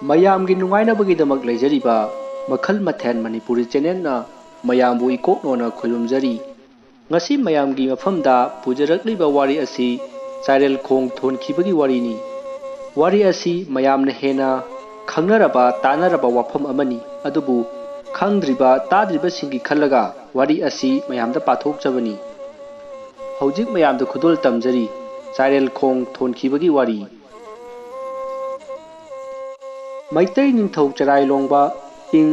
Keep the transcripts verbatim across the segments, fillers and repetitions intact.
ꯃꯌꯥꯝꯒꯤ ꯅꯨꯡꯉꯥꯏꯅꯕꯒꯤꯗꯃꯛ ꯂꯩꯖꯔꯤꯕ ꯃꯈꯜ ꯃꯊꯦꯜ ꯃꯅꯤꯄꯨꯔꯤ ꯆꯦꯅꯦꯜꯅ ꯃꯌꯥꯝꯕꯨ ꯏꯀꯣꯛꯅꯣꯅ ꯈꯣꯏꯔꯨꯝꯖꯔꯤ꯫ ꯉꯁꯤ ꯃꯌꯥꯝꯒꯤ ꯃꯐꯝꯗ ꯄꯨꯖꯔꯛꯂꯤꯕ ꯋꯥꯔꯤ ꯑꯁꯤ ꯆꯥꯏꯔꯦꯜ ꯈꯣꯡ ꯊꯣꯟꯈꯤꯕꯒꯤ ꯋꯥꯔꯤꯅꯤ꯫ ꯋꯥꯔꯤ ꯑꯁꯤ ꯃꯌꯥꯝꯅ ꯍꯦꯟꯅ ꯈꯪꯅꯔꯕ ꯇꯥꯅꯔꯕ ꯋꯥꯐꯝ ꯑꯃꯅꯤ, ꯑꯗꯨꯕꯨ ꯈꯪꯗ꯭ꯔꯤꯕ ꯇꯥꯗ꯭ꯔꯤꯕꯁꯤꯡꯒꯤ ꯈꯜꯂꯒ ꯋꯥꯔꯤ ꯑꯁꯤ ꯃꯌꯥꯝꯗ ꯄꯥꯊꯣꯛꯆꯕꯅꯤ꯫ ꯍꯧꯖꯤꯛ ꯃꯌꯥꯝꯗ ꯈꯨꯗꯣꯜ ꯇꯝꯖꯔꯤ꯫ ꯆꯥꯏꯔꯦꯜ ꯈꯣꯡ ꯊꯣꯟꯈꯤꯕꯒꯤ ꯋꯥꯔꯤ꯫ ꯃꯩꯇꯩ ꯅꯤꯡꯊꯧ ꯆꯔꯥꯏ ꯂꯣꯡꯕ ꯏꯪ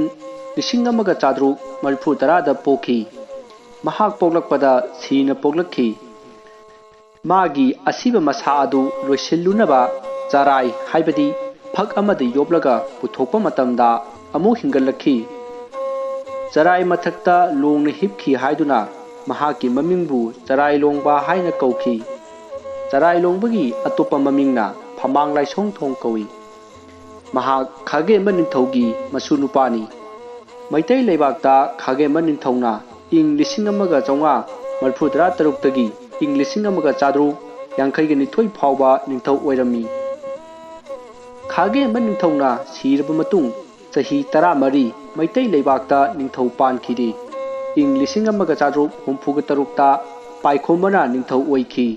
ꯂꯤꯁꯤꯡ ꯑꯃꯒ ꯆꯥꯇ꯭ꯔꯨꯛ ꯃꯔꯤꯐꯨ ꯇꯔꯥꯗ ꯄꯣꯛꯈꯤ꯫ ꯃꯍꯥꯛ ꯄꯣꯛꯂꯛꯄꯗ ꯁꯤꯅ ꯄꯣꯛꯂꯛꯈꯤ꯫ ꯃꯥꯒꯤ ꯑꯁꯤꯕ ꯃꯁꯥ ꯑꯗꯨ ꯂꯣꯏꯁꯤꯜꯂꯨꯅꯕ ꯆꯔꯥꯏ, ꯍꯥꯏꯕꯗꯤ ꯐꯛ ꯑꯃꯗ ꯌꯣꯞꯂꯒ ꯄꯨꯊꯣꯛꯄ ꯃꯇꯝꯗ ꯑꯃꯨꯛ ꯍꯤꯡꯒꯠꯂꯛꯈꯤ꯫ ꯆꯔꯥꯏ ꯃꯊꯛꯇ ꯂꯣꯡꯅ ꯍꯤꯞꯈꯤ ꯍꯥꯏꯗꯨꯅ ꯃꯍꯥꯛꯀꯤ ꯃꯃꯤꯡꯕꯨ ꯆꯔꯥꯏ ꯂꯣꯡꯕ ꯍꯥꯏꯅ ꯀꯧꯈꯤ꯫ ꯆꯔꯥꯏ ꯂꯣꯡꯕꯒꯤ ꯑꯇꯣꯞꯄ ꯃꯃꯤꯡꯅ ꯐꯃꯥꯡ ꯂꯥꯏꯁꯣꯡ ꯊꯣꯡ ꯀꯧꯏ꯫ ꯃꯍꯥꯛ ꯈꯥꯒꯦꯝꯕ ꯅꯤꯡꯊꯧꯒꯤ ꯃꯁꯨ ꯅꯨꯄꯥꯅꯤ꯫ ꯃꯩꯇꯩ ꯂꯩꯕꯥꯛꯇ ꯈꯥꯒꯦꯝꯕ ꯅꯤꯡꯊꯧꯅ ꯏꯪ ꯂꯤꯁꯤꯡ ꯑꯃꯒ ꯆꯥꯝꯃꯉꯥ ꯃꯔꯤꯐꯨ ꯇꯔꯥ ꯇꯔꯨꯛꯇꯒꯤ ꯏꯪ ꯂꯤꯁꯤꯡ ꯑꯃꯒ ꯆꯥꯇ꯭ꯔꯨꯛ ꯌꯥꯡꯈꯩꯒ ꯅꯤꯊꯣꯏ ꯐꯥꯎꯕ ꯅꯤꯡꯊꯧ ꯑꯣꯏꯔꯝꯃꯤ꯫ ꯈꯥꯒꯦꯝꯕ ꯅꯤꯡꯊꯧꯅ ꯁꯤꯔꯕ ꯃꯇꯨꯡ ꯆꯍꯤ ꯇꯔꯥꯃꯔꯤ ꯃꯩꯇꯩ ꯂꯩꯕꯥꯛꯇ ꯅꯤꯡꯊꯧ ꯄꯥꯟꯈꯤꯔꯤ꯫ ꯏꯪ ꯂꯤꯁꯤꯡ ꯑꯃꯒ ꯆꯥꯇ꯭ꯔꯨꯛ ꯍꯨꯝꯐꯨꯒ ꯇꯔꯨꯛꯇ ꯄꯥꯏꯈꯣꯝꯕꯅ ꯅꯤꯡꯊꯧ ꯑꯣꯏꯈꯤ꯫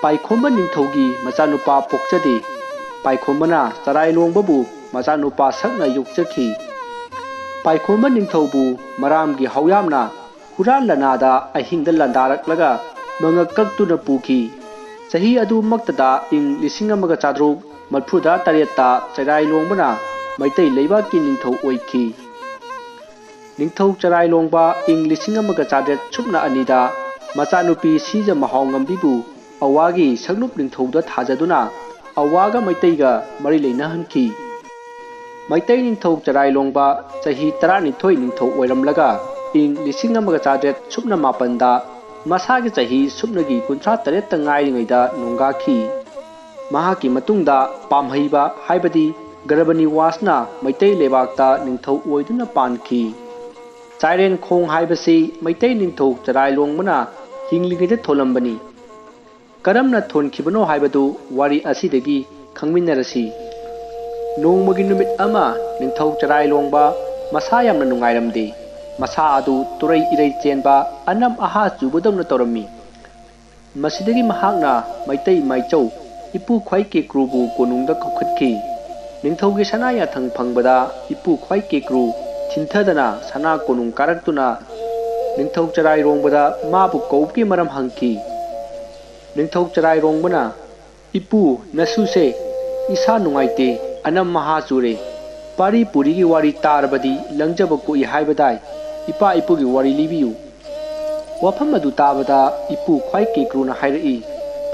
ꯄꯥꯏꯈꯣꯝꯕ ꯅꯤꯡꯊꯧꯒꯤ ꯃꯆꯥꯅꯨꯄꯥ ꯄꯣꯛꯆꯗꯦ꯫ ꯄꯥꯏꯈꯣꯝꯕꯅ ꯆꯔꯥꯏ ꯂꯣꯡꯕꯕꯨ ꯃꯆꯥꯅꯨꯄꯥ ꯁꯛꯅ ꯌꯣꯛꯆꯈꯤ꯫ ꯄꯥꯏꯈꯣꯝꯕ ꯅꯤꯡꯊꯧꯕꯨ ꯃꯔꯥꯝꯒꯤ ꯍꯧꯌꯥꯝꯅ ꯍꯨꯔꯥꯟ ꯂꯅꯥꯗ ꯑꯍꯤꯡꯗ ꯂꯥꯟꯗꯥꯔꯛꯂꯒ ꯃꯉꯛ ꯀꯛꯇꯨꯅ ꯄꯨꯈꯤ꯫ ꯆꯍꯤ ꯑꯗꯨꯃꯛꯇꯗ ꯏꯪ ꯂꯤꯁꯤꯡ ꯑꯃꯒ ꯆꯥꯇ꯭ꯔꯨꯛ ꯃꯔꯤꯐꯨꯇꯔꯥ ꯇꯔꯦꯠꯇ ꯆꯔꯥꯏ ꯂꯣꯡꯕꯅ ꯃꯩꯇꯩ ꯂꯩꯕꯥꯛꯀꯤ ꯅꯤꯡꯊꯧ ꯑꯣꯏꯈꯤ꯫ ꯅꯤꯡꯊꯧ ꯆꯔꯥꯏ ꯂꯣꯡꯕ ꯏꯪ ꯂꯤꯁꯤꯡ ꯑꯃꯒ ꯆꯥꯇ꯭ꯔꯦꯠ ꯁꯨꯞꯅ ꯑꯅꯤꯗ ꯃꯆꯥꯅꯨꯄꯤ ꯁꯤꯖ ꯃꯍꯥꯎ ꯉꯝꯕꯤꯕꯨ ꯑꯋꯥꯒꯤ ꯁꯛꯅꯨꯞ ꯅꯤꯡꯊꯧꯗ ꯊꯥꯖꯗꯨꯅ ꯑꯋꯥꯒ ꯃꯩꯇꯩꯒ ꯃꯔꯤ ꯂꯩꯅꯍꯟꯈꯤ꯫ ꯃꯩꯇꯩ ꯅꯤꯡꯊꯧ ꯆꯔꯥꯏ ꯂꯣꯡꯕ ꯆꯍꯤ ꯇꯔꯥꯅꯤꯊꯣꯏ ꯅꯤꯡꯊꯧ ꯑꯣꯏꯔꯝꯂꯒ ꯏꯪ ꯂꯤꯁꯤꯡ ꯑꯃꯒ ꯆꯥꯇ꯭ꯔꯦꯠ ꯁꯨꯞꯅ ꯃꯥꯄꯟꯗ ꯃꯁꯥꯒꯤ ꯆꯍꯤ ꯁꯨꯞꯅꯒꯤ ꯀꯨꯟꯊ꯭ꯔꯥ ꯇꯔꯦꯠꯇ ꯉꯥꯏꯔꯤꯉꯩꯗ ꯅꯣꯡꯒꯥꯈꯤ꯫ ꯃꯍꯥꯛꯀꯤ ꯃꯇꯨꯡꯗ ꯄꯥꯝꯍꯩꯕ ꯍꯥꯏꯕꯗꯤ ꯒꯔꯕꯅꯤꯋꯥꯁꯅ ꯃꯩꯇꯩ ꯂꯩꯕꯥꯛꯇ ꯅꯤꯡꯊꯧ ꯑꯣꯏꯗꯨꯅ ꯄꯥꯟꯈꯤ꯫ ꯆꯥꯏꯔꯦꯟ ꯈꯣꯡ ꯍꯥꯏꯕꯁꯤ ꯃꯩꯇꯩ ꯅꯤꯡꯊꯧ ꯆꯔꯥꯏ ꯂꯣꯡꯕꯅ ꯍꯤꯡꯂꯤꯉꯩꯗ ꯊꯣꯜꯂꯝꯕꯅꯤ꯫ ꯀꯔꯝꯅ ꯊꯣꯟꯈꯤꯕꯅꯣ ꯍꯥꯏꯕꯗꯨ ꯋꯥꯔꯤ ꯑꯁꯤꯗꯒꯤ ꯈꯪꯃꯤꯟꯅꯔꯁꯤ꯫ ꯅꯣꯡꯃꯒꯤ ꯅꯨꯃꯤꯠ ꯑꯃ ꯅꯤꯡꯊꯧ ꯆꯔꯥꯏꯔꯣꯡꯕ ꯃꯁꯥ ꯌꯥꯝꯅ ꯅꯨꯡꯉꯥꯏꯔꯝꯗꯦ꯫ ꯃꯁꯥ ꯑꯗꯨ ꯇꯨꯔꯩ ꯏꯔꯩ ꯆꯦꯟꯕ, ꯑꯅꯝ ꯑꯍꯥ ꯆꯨꯕꯗꯧꯅ ꯇꯧꯔꯝꯃꯤ꯫ ꯃꯁꯤꯗꯒꯤ ꯃꯍꯥꯛꯅ ꯃꯩꯇꯩ ꯃꯥꯏꯆꯧ ꯏꯄꯨ ꯈ꯭ꯋꯥꯏ ꯀꯦꯀ꯭ꯔꯨꯕꯨ ꯀꯣꯅꯨꯡꯗ ꯀꯧꯈꯠꯈꯤ꯫ ꯅꯤꯡꯊꯧꯒꯤ ꯁꯅꯥ ꯌꯥꯊꯪ ꯐꯪꯕꯗ ꯏꯄꯨ ꯈ꯭ꯋꯥꯏ ꯀꯦꯀ꯭ꯔꯨ ꯊꯤꯟꯊꯗꯅ ꯁꯅꯥ ꯀꯣꯅꯨꯡ ꯀꯥꯔꯛꯇꯨꯅ ꯅꯤꯡꯊꯧ ꯆꯔꯥꯏꯔꯣꯡꯕꯗ ꯃꯥꯕꯨ ꯀꯧꯕꯒꯤ ꯃꯔꯝ ꯍꯪꯈꯤ꯫ ꯅꯤꯡꯊꯧ ꯆꯔꯥꯏꯔꯣꯡꯕꯅ, "ꯏꯄꯨ, ꯅꯁꯨꯁꯦ ꯏꯁꯥ ꯅꯨꯡꯉꯥꯏꯇꯦ, ꯑꯅꯝ ꯃꯍꯥ ꯆꯨꯔꯦ꯫ ꯄꯥꯔꯤ ꯄꯨꯔꯤꯒꯤ ꯋꯥꯔꯤ ꯇꯥꯔꯕꯗꯤ ꯂꯪꯖꯕ ꯀꯣꯛꯏ ꯍꯥꯏꯕꯗꯥꯏ꯫ ꯏꯄꯥ ꯏꯄꯨꯒꯤ ꯋꯥꯔꯤ ꯂꯤꯕꯤꯌꯨ꯫" ꯋꯥꯐꯝ ꯑꯗꯨ ꯇꯥꯕꯗ ꯏꯄꯨ ꯈ꯭ꯋꯥꯏ ꯀꯦꯀ꯭ꯔꯨꯅ ꯍꯥꯏꯔꯛꯏ,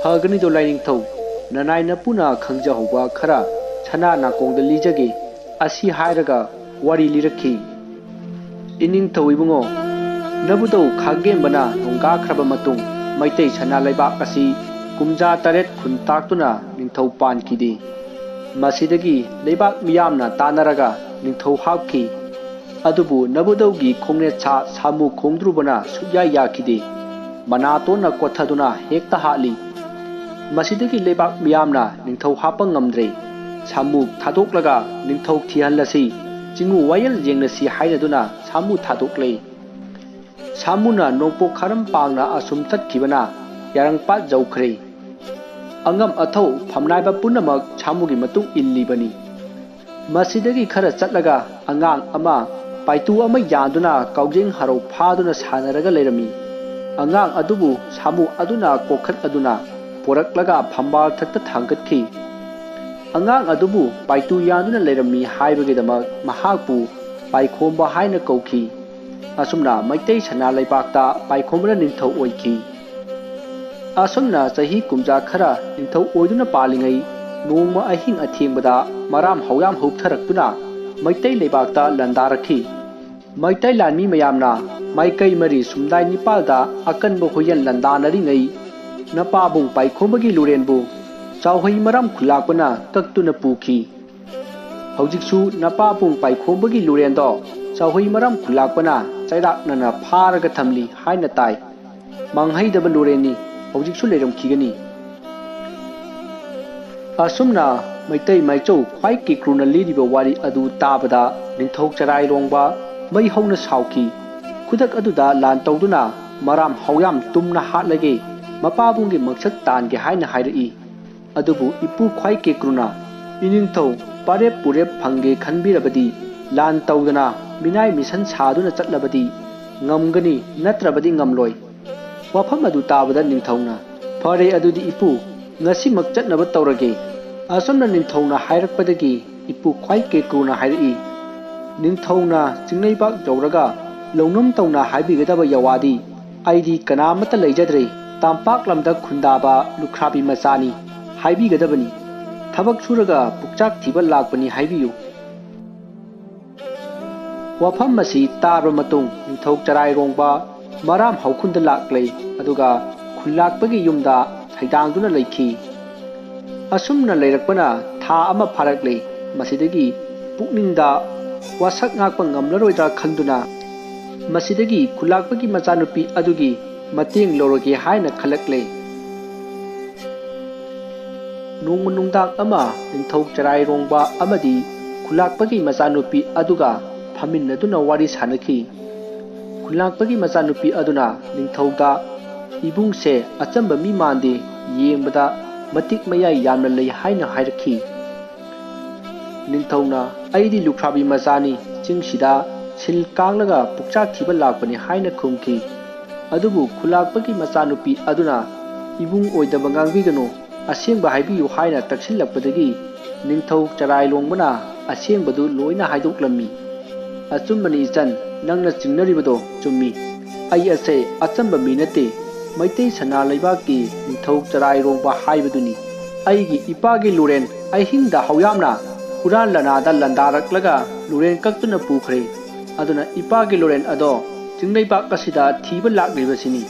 "ꯐꯒꯅꯤꯗꯣ ꯂꯥꯏꯅꯤꯡꯊꯧ, ꯅꯅꯥꯏ ꯅꯄꯨꯅ ꯈꯪꯖꯍꯧꯕ ꯈꯔ ꯁꯅꯥ ꯅꯥꯀꯣꯡꯗ ꯂꯤꯖꯒꯦ꯫" ꯑꯁꯤ ꯍꯥꯏꯔꯒ ꯋꯥꯔꯤ ꯂꯤꯔꯛꯈꯤ꯫ "ꯏꯅꯤꯡꯊꯧ ꯏꯕꯨꯡꯉꯣ, ꯅꯕꯨꯙꯧ ꯈꯥꯒꯦꯝꯕꯅ ꯅꯣꯡꯒꯥꯈ꯭ꯔꯕ ꯃꯇꯨꯡ ꯃꯩꯇꯩ ꯁꯅꯥ ꯂꯩꯕꯥꯛ ꯑꯁꯤ ꯀꯨꯝꯖꯥ ꯇꯔꯦꯠ ꯈꯨꯟ ꯇꯥꯛꯇꯨꯅ ꯅꯤꯡꯊꯧ ꯄꯥꯟꯈꯤꯗꯦ꯫ ꯃꯁꯤꯗꯒꯤ ꯂꯩꯕꯥꯛ ꯃꯤꯌꯥꯝꯅ ꯇꯥꯟꯅꯔꯒ ꯅꯤꯡꯊꯧ ꯍꯥꯞꯈꯤ꯫ ꯑꯗꯨꯕꯨ ꯅꯕꯨꯙꯧꯒꯤ ꯈꯣꯡꯅꯦꯠ ꯁꯥ ꯁꯥꯃꯨ ꯈꯣꯡꯗ꯭ꯔꯨꯕꯅ ꯁꯨꯛꯌꯥ ꯌꯥꯈꯤꯗꯦ꯫ ꯃꯅꯥꯇꯣꯟꯅ ꯀꯣꯠꯊꯗꯨꯅ ꯍꯦꯛꯇ ꯍꯥꯠꯂꯤ꯫ ꯃꯁꯤꯗꯒꯤ ꯂꯩꯕꯥꯛ ꯃꯤꯌꯥꯝꯅ ꯅꯤꯡꯊꯧ ꯍꯥꯞꯄ ꯉꯝꯗ꯭ꯔꯦ꯫ ꯁꯥꯃꯨ ꯊꯥꯗꯣꯛꯂꯒ ꯅꯤꯡꯊꯧ ꯊꯤꯍꯜꯂꯁꯤ, ꯆꯤꯡꯉꯨ ꯋꯥꯌꯦꯜ ꯌꯦꯡꯂꯁꯤ ꯍꯥꯏꯅꯗꯨꯅ ꯁꯥꯃꯨ ꯊꯥꯗꯣꯛꯂꯦ꯫ ꯁꯥꯃꯨꯅ ꯅꯣꯡꯄꯣꯛ ꯈꯥꯔꯝ ꯄꯥꯡꯅ ꯑꯁꯨꯝ ꯆꯠꯈꯤꯕꯅ ꯌꯥꯔꯪꯄꯥꯠ ꯌꯧꯈ꯭ꯔꯦ꯫ ꯑꯉꯝ ꯑꯊꯧ ꯐꯝꯅꯥꯏꯕ ꯄꯨꯝꯅꯃꯛ ꯁꯥꯃꯨꯒꯤ ꯃꯇꯨꯡ ꯏꯜꯂꯤꯕꯅꯤ꯫ ꯃꯁꯤꯗꯒꯤ ꯈꯔ ꯆꯠꯂꯒ ꯑꯉꯥꯡ ꯑꯃ ꯄꯥꯏꯇꯨ ꯑꯃ ꯌꯥꯟꯗꯨꯅ ꯀꯥꯎꯖꯦꯡ ꯍꯔꯧ ꯐꯥꯗꯨꯅ ꯁꯥꯟꯅꯔꯒ ꯂꯩꯔꯝꯃꯤ꯫ ꯑꯉꯥꯡ ꯑꯗꯨꯕꯨ ꯁꯥꯃꯨ ꯑꯗꯨꯅ ꯀꯣꯛꯈꯠ ꯑꯗꯨꯅ ꯄꯣꯔꯛꯂꯒ ꯐꯝꯕꯥꯜ ꯊꯛꯇ ꯊꯥꯡꯒꯠꯈꯤ꯫ ꯑꯉꯥꯡ ꯑꯗꯨꯕꯨ ꯄꯥꯏꯇꯨ ꯌꯥꯟꯗꯨꯅ ꯂꯩꯔꯝꯃꯤ ꯍꯥꯏꯕꯒꯤꯗꯃꯛ ꯃꯍꯥꯛꯄꯨ ꯄꯥꯏꯈꯣꯝꯕ ꯍꯥꯏꯅ ꯀꯧꯈꯤ꯫ ꯑꯁꯨꯝꯅ ꯃꯩꯇꯩ ꯁꯅꯥ ꯂꯩꯕꯥꯛꯇ ꯄꯥꯏꯈꯣꯝꯕꯅ ꯅꯤꯡꯊꯧ ꯑꯣꯏꯈꯤ꯫ ꯑꯁꯨꯝꯅ ꯆꯍꯤ ꯀꯨꯝꯖꯥ ꯈꯔ ꯅꯤꯡꯊꯧ ꯑꯣꯏꯗꯨꯅ ꯄꯥꯜꯂꯤꯉꯩ, ꯅꯣꯡꯃ ꯑꯍꯤꯡ ꯑꯊꯦꯡꯕꯗ ꯃꯔꯥꯝ ꯍꯧꯌꯥꯝ ꯍꯧꯊꯔꯛꯇꯨꯅ ꯃꯩꯇꯩ ꯂꯩꯕꯥꯛꯇ ꯂꯥꯟꯗꯥꯔꯛꯈꯤ꯫ ꯃꯩꯇꯩ ꯂꯥꯟꯃꯤ ꯃꯌꯥꯝꯅ ꯃꯥꯏꯀꯩ ꯃꯔꯤ ꯁꯨꯝꯗꯥꯏ ꯅꯤꯄꯥꯜꯗ ꯑꯀꯟꯕ ꯍꯨꯏꯌꯦꯟ ꯂꯥꯟꯗꯥꯅꯔꯤꯉꯩ, ꯅꯄꯥꯕꯨꯡ ꯄꯥꯏꯈꯣꯝꯕꯒꯤ ꯂꯨꯔꯦꯟꯕꯨ ꯆꯥꯎꯍꯩ ꯃꯔꯥꯝ ꯈꯨꯂꯥꯛꯄꯅ ꯀꯛꯇꯨꯅ ꯄꯨꯈꯤ꯫ ꯍꯧꯖꯤꯛꯁꯨ ꯅꯄꯥꯕꯨꯡ ꯄꯥꯏꯈꯣꯝꯕꯒꯤ ꯂꯨꯔꯦꯟꯗꯣ ꯆꯥꯎꯍꯩ ꯃꯔꯥꯝ ꯈꯨꯂꯥꯛꯄꯅ ꯆꯩꯔꯥꯛꯅꯅ ꯐꯥꯔꯒ ꯊꯝꯂꯤ ꯍꯥꯏꯅ ꯇꯥꯏ꯫ ꯃꯥꯡꯍꯩꯗꯕ ꯂꯨꯔꯦꯟꯅꯤ, ꯍꯧꯖꯤꯛꯁꯨ ꯂꯩꯔꯝꯈꯤꯒꯅꯤ꯫ ꯑꯁꯨꯝꯅ ꯃꯩꯇꯩ ꯃꯥꯏꯆꯧ ꯈ꯭ꯋꯥꯏ ꯀꯦꯀ꯭ꯔꯨꯅ ꯂꯤꯔꯤꯕ ꯋꯥꯔꯤ ꯑꯗꯨ ꯇꯥꯕꯗ ꯅꯤꯡꯊꯧ ꯆꯔꯥꯏꯔꯣꯡꯕ ꯃꯩ ꯍꯧꯅ ꯁꯥꯎꯈꯤ꯫ ꯈꯨꯗꯛ ꯑꯗꯨꯗ ꯂꯥꯟ ꯇꯧꯗꯨꯅ ꯃꯔꯥꯝ ꯍꯧꯌꯥꯝ ꯇꯨꯝꯅ ꯍꯥꯠꯂꯒꯦ, ꯃꯄꯥꯕꯨꯡꯒꯤ ꯃꯛꯁꯛ ꯇꯥꯟꯒꯦ ꯍꯥꯏꯅ ꯍꯥꯏꯔꯛꯏ꯫ ꯑꯗꯨꯕꯨ ꯏꯄꯨ ꯈ꯭ꯋꯥꯏ ꯀꯦꯀ꯭ꯔꯨꯅ, "ꯏꯅꯤꯡꯊꯧ, ꯄꯥꯔꯦꯞ ꯄꯨꯔꯦꯞ ꯐꯪꯒꯦ ꯈꯟꯕꯤꯔꯕꯗꯤ ꯂꯥꯟ ꯇꯧꯗꯅ ꯃꯤꯅꯥꯏ ꯃꯤꯁꯟ ꯁꯥꯗꯨꯅ ꯆꯠꯂꯕꯗꯤ ꯉꯝꯒꯅꯤ, ꯅꯠꯇ꯭ꯔꯕꯗꯤ ꯉꯝꯂꯣꯏ"꯫ ꯋꯥꯐꯝ ꯑꯗꯨ ꯇꯥꯕꯗ ꯅꯤꯡꯊꯧꯅ, "ꯐꯔꯦ, ꯑꯗꯨꯗꯤ ꯏꯄꯨ, ꯉꯁꯤꯃꯛ ꯆꯠꯅꯕ ꯇꯧꯔꯒꯦ"꯫ ꯑꯁꯨꯝꯅ ꯅꯤꯡꯊꯧꯅ ꯍꯥꯏꯔꯛꯄꯗꯒꯤ ꯏꯄꯨ ꯈ꯭ꯋꯥꯏ ꯀꯦꯀ꯭ꯔꯨꯅ ꯍꯥꯏꯔꯛꯏ, "ꯅꯤꯡꯊꯧꯅ ꯆꯤꯡꯂꯩꯕꯥꯛ ꯌꯧꯔꯒ ꯂꯧꯅꯝ ꯇꯧꯅ ꯍꯥꯏꯕꯤꯒꯗꯕ ꯌꯥꯋꯥꯗꯤ ꯑꯩꯗꯤ ꯀꯅꯥꯃꯠꯇ ꯂꯩꯖꯗ꯭ꯔꯦ, ꯇꯝꯄꯥꯛ ꯂꯝꯗ ꯈꯨꯟꯗꯥꯕ ꯂꯨꯈ꯭ꯔꯥꯕꯤ ꯃꯆꯥꯅꯤ ꯍꯥꯏꯕꯤꯒꯗꯕꯅꯤ꯫ ꯊꯕꯛ ꯁꯨꯔꯒ ꯄꯨꯛꯆꯥꯛ ꯊꯤꯕ ꯂꯥꯛꯄꯅꯤ ꯍꯥꯏꯕꯤꯌꯨ"꯫ ꯋꯥꯐꯝ ꯑꯁꯤ ꯇꯥꯔꯕ ꯃꯇꯨꯡ ꯅꯤꯡꯊꯧ ꯆꯔꯥꯏꯔꯣꯡꯕ ꯃꯔꯥꯝ ꯍꯧꯈꯨꯟꯗ ꯂꯥꯛꯂꯦ, ꯑꯗꯨꯒ ꯈꯨꯜꯂꯥꯛꯄꯒꯤ ꯌꯨꯝꯗ ꯁꯩꯗꯥꯡꯗꯨꯅ ꯂꯩꯈꯤ꯫ ꯑꯁꯨꯝꯅ ꯂꯩꯔꯛꯄꯅ ꯊꯥ ꯑꯃ ꯐꯥꯔꯛꯂꯦ꯫ ꯃꯁꯤꯗꯒꯤ ꯄꯨꯛꯅꯤꯡꯗ ꯋꯥꯁꯛ ꯉꯥꯛꯄ ꯉꯝꯂꯔꯣꯏꯗ꯭ꯔꯥ ꯈꯟꯗꯨꯅ ꯃꯁꯤꯗꯒꯤ ꯈꯨꯜꯂꯥꯛꯄꯒꯤ ꯃꯆꯥꯅꯨꯄꯤ ꯑꯗꯨꯒꯤ ꯃꯇꯦꯡ ꯂꯧꯔꯒꯦ ꯍꯥꯏꯅ ꯈꯜꯂꯛꯂꯦ꯫ ꯅꯣꯡꯃ ꯅꯨꯡꯗꯥꯡ ꯑꯃ ꯅꯤꯡꯊꯧ ꯆꯔꯥꯏꯔꯣꯡꯕ ꯑꯃꯗꯤ ꯈꯨꯜꯂꯥꯛꯄꯒꯤ ꯃꯆꯥꯅꯨꯄꯤ ꯑꯗꯨꯒ ꯐꯝꯃꯤꯟꯅꯗꯨꯅ ꯋꯥꯔꯤ ꯁꯥꯅꯈꯤ꯫ ꯈꯨꯜꯂꯥꯛꯄꯒꯤ ꯃꯆꯥꯅꯨꯄꯤ ꯑꯗꯨꯅ ꯅꯤꯡꯊꯧꯗ, "ꯏꯕꯨꯡꯁꯦ ꯑꯆꯝꯕ ꯃꯤ ꯃꯥꯟꯗꯦ, ꯌꯦꯡꯕꯗ ꯃꯇꯤꯛ ꯃꯌꯥꯏ ꯌꯥꯝꯅ ꯂꯩ" ꯍꯥꯏꯅ ꯍꯥꯏꯔꯛꯈꯤ꯫ ꯅꯤꯡꯊꯧꯅ, "ꯑꯩꯗꯤ ꯂꯨꯈ꯭ꯔꯥꯕꯤ ꯃꯆꯥꯅꯤ, ꯆꯤꯡꯁꯤꯗ ꯁꯤꯜ ꯀꯥꯡꯂꯒ ꯄꯨꯛꯆꯥꯛ ꯊꯤꯕ ꯂꯥꯛꯄꯅꯤ" ꯍꯥꯏꯅ ꯈꯨꯝꯈꯤ꯫ ꯑꯗꯨꯕꯨ ꯈꯨꯜꯂꯥꯛꯄꯒꯤ ꯃꯆꯥꯅꯨꯄꯤ ꯑꯗꯨꯅ, "ꯏꯕꯨꯡ ꯑꯣꯏꯗꯕ ꯉꯥꯡꯕꯤꯒꯅꯨ, ꯑꯁꯦꯡꯕ ꯍꯥꯏꯕꯤꯌꯨ" ꯍꯥꯏꯅ ꯇꯛꯁꯤꯜꯂꯛꯄꯗꯒꯤ ꯅꯤꯡꯊꯧ ꯆꯔꯥꯏꯂꯣꯡꯕꯅ ꯑꯁꯦꯡꯕꯗꯨ ꯂꯣꯏꯅ ꯍꯥꯏꯗꯣꯛꯂꯝꯃꯤ꯫ "ꯑꯆꯨꯝꯕꯅꯤ ꯏꯆꯟ, ꯅꯪꯅ ꯆꯤꯡꯅꯔꯤꯕꯗꯣ ꯆꯨꯝꯃꯤ꯫ ꯑꯩ ꯑꯁꯦ ꯑꯆꯝꯕ ꯃꯤ ꯅꯠꯇꯦ, ꯃꯩꯇꯩ ꯁꯅꯥ ꯂꯩꯕꯥꯛꯀꯤ ꯅꯤꯡꯊꯧ ꯆꯔꯥꯏꯔꯣꯡꯕ ꯍꯥꯏꯕꯗꯨꯅꯤ꯫ ꯑꯩꯒꯤ ꯏꯄꯥꯒꯤ ꯂꯨꯔꯦꯟ ꯑꯍꯤꯡꯗ ꯍꯧꯌꯥꯝꯅ ꯍꯨꯔꯥꯟ ꯂꯅꯥꯗ ꯂꯥꯟꯗꯥꯔꯛꯂꯒ ꯂꯨꯔꯦꯟ ꯀꯛꯇꯨꯅ ꯄꯨꯈ꯭ꯔꯦ꯫ ꯑꯗꯨꯅ ꯏꯄꯥꯒꯤ ꯂꯨꯔꯦꯟ ꯑꯗꯣ ꯆꯤꯡꯂꯩꯕꯥꯛ ꯑꯁꯤꯗ ꯊꯤꯕ ꯂꯥꯛꯂꯤꯕꯁꯤꯅꯤ꯫